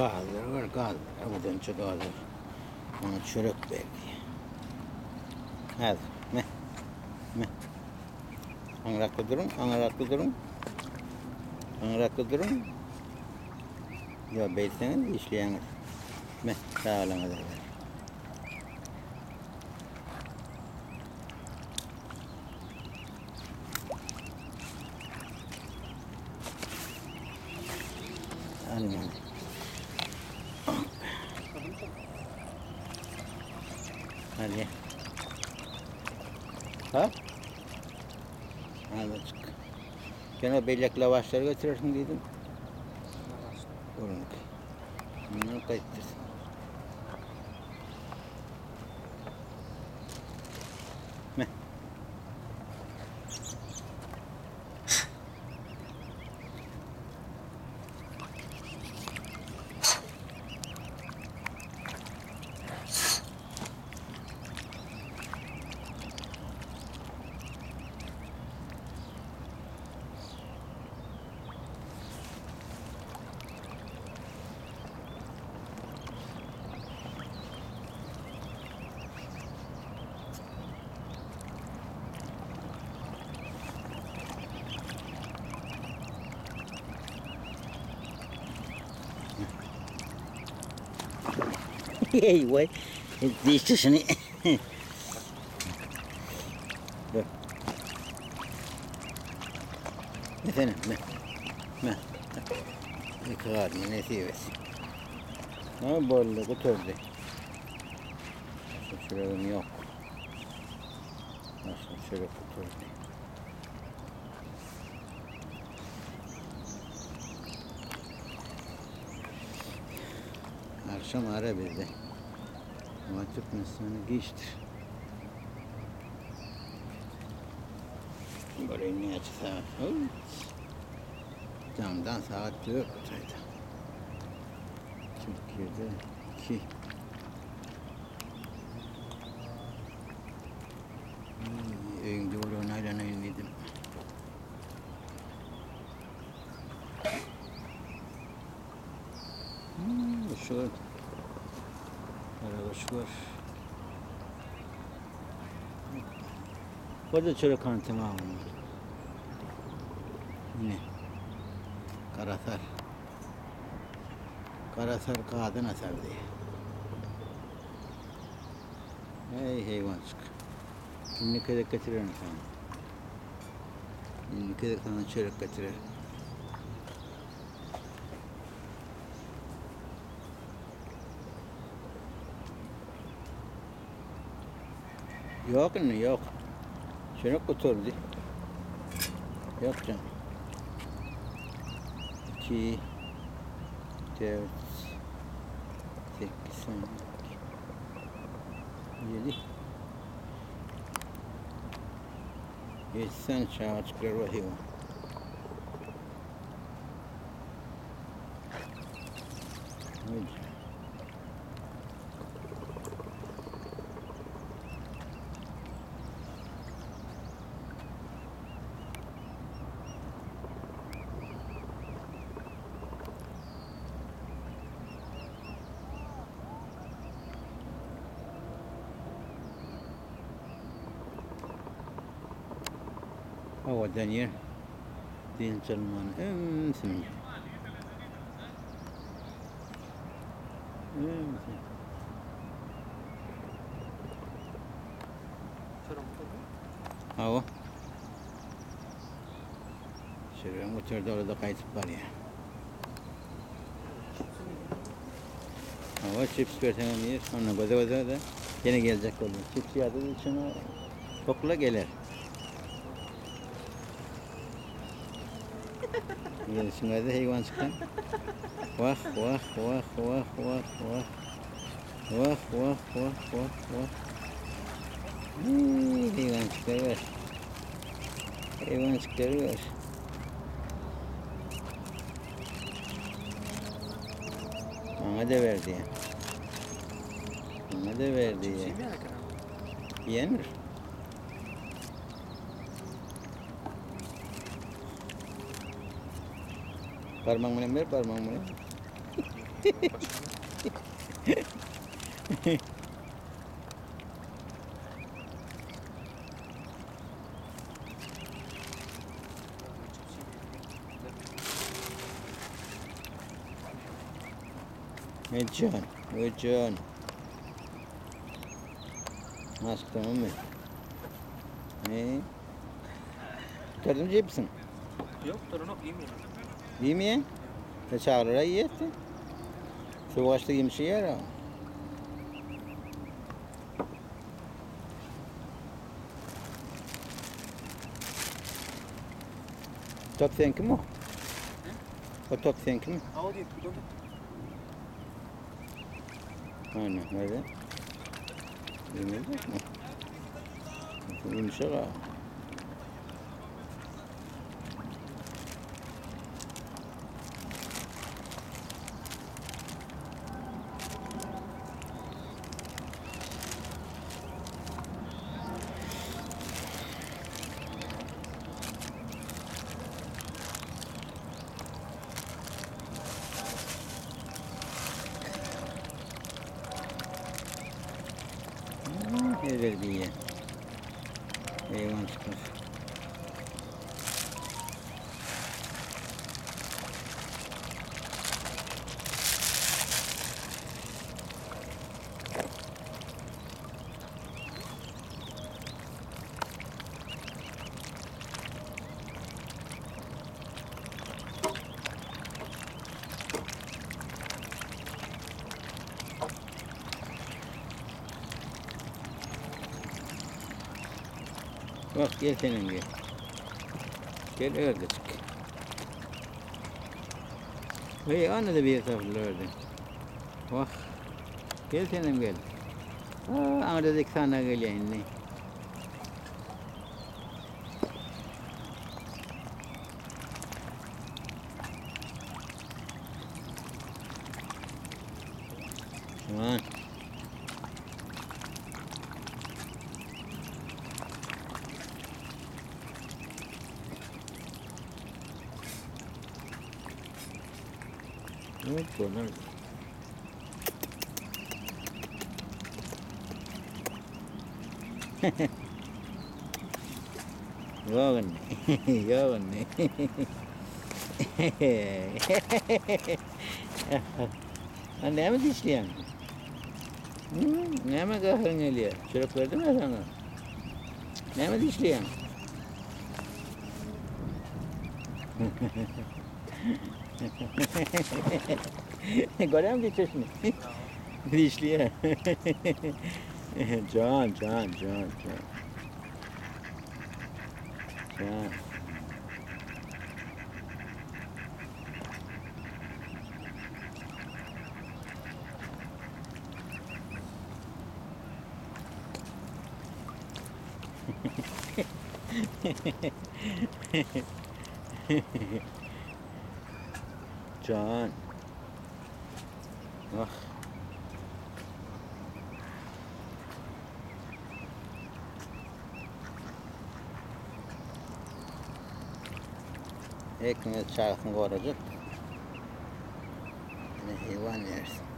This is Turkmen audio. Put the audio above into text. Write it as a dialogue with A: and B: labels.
A: Gazlar bar, gaz. Owadança gazlar. Maňa çörek berdi. Häzir, me. Me. Aňrakda duruň, aňrakda duruň. Aňrakda duruň. Ýa beýtseňiz işleýäňiz. Me, çagalaňyza ber. Almaly. Hadi. Ha? Azajyk. Gene beýleki lavaşlary götürersiň diýdim. Görünki. Bunu gaýtdyrsyn. Meh. Hey vay. Dişçisini. Dur. Efendim, me. Me. İki karnı nesip etsin. Ne boldy, gutardy. Başga çöregim yok. Başga çörek gutardy. Akşam ara bizde. Ama Türkmenistan'a giçtir. Burayı näçe saat? Camdan saat 4 otayda. Türkiye'de 2. Öýüň döwrüne aýlanaýyn diýdim. Hmm, şu Karabaş var. Burada çörek han tamam. Ne? Karasar. Karasar kadın asar diye. Ey hayvancık. Şimdi kedek getiririm sana. Şimdi kedek sana çörek getirir. Ýok indi ýok. Çörek gutardy. Ýok jan. 2 4 8 7 7 sany çagajyklar bar hewa. Owadan ýer. Dynç almana ümsüm ýer. Ümsüm. Hawa. Şöyle oturdu orada gaýdyp barýar. Hawa çips berseňem iýer. Onda göze göze de ýene geljek bolýar. Çips ýa-da içine tokla geler. Gelişiň özi heýwançykdan. Wah, wah, wah, wah, wah, wah. Wah, wah, wah, wah, wah. Heýwançyklar bar. Heýwançyklar bar. Maňa da berdi. Maňa da berdi. Ýenir. Barmagyň bilen ber, barmagyň bilen. Öýjan, öýjan. Açdyňmy? Ne? Gördüm jipsin.
B: Ýok, duranok, iýmeýän.
A: Iýmeýän? E çagalara iýetdi. Suw gaçdy iýmişi ýer. Top seňkimi o? O top seňkimi?
B: Hawa diýip, bu da.
A: Aynen öyle. Yemeyecek mi? Yumuşak ha. Her bir yer. Eyvan çıkmış. Bak gel senin gel. Gel ördek. Hey anne de bir taraflı ördek. Bak. Gel senin gel. Aa, anne de iki tane geliyor indi. Tamam. Hop, Ýok indi. Ýok indi. Ha näme dişleýäň? Hmm, näme gaharyň gelýär? Çörek berdim ya sana. Näme dişleýäň? Görýäňmi dişleşini? Dişleýär. Jan, jan, jan, jan. Jan. Jan. Ah. Hekimiz çagasyny gorajak. Ine heýwan ýersin.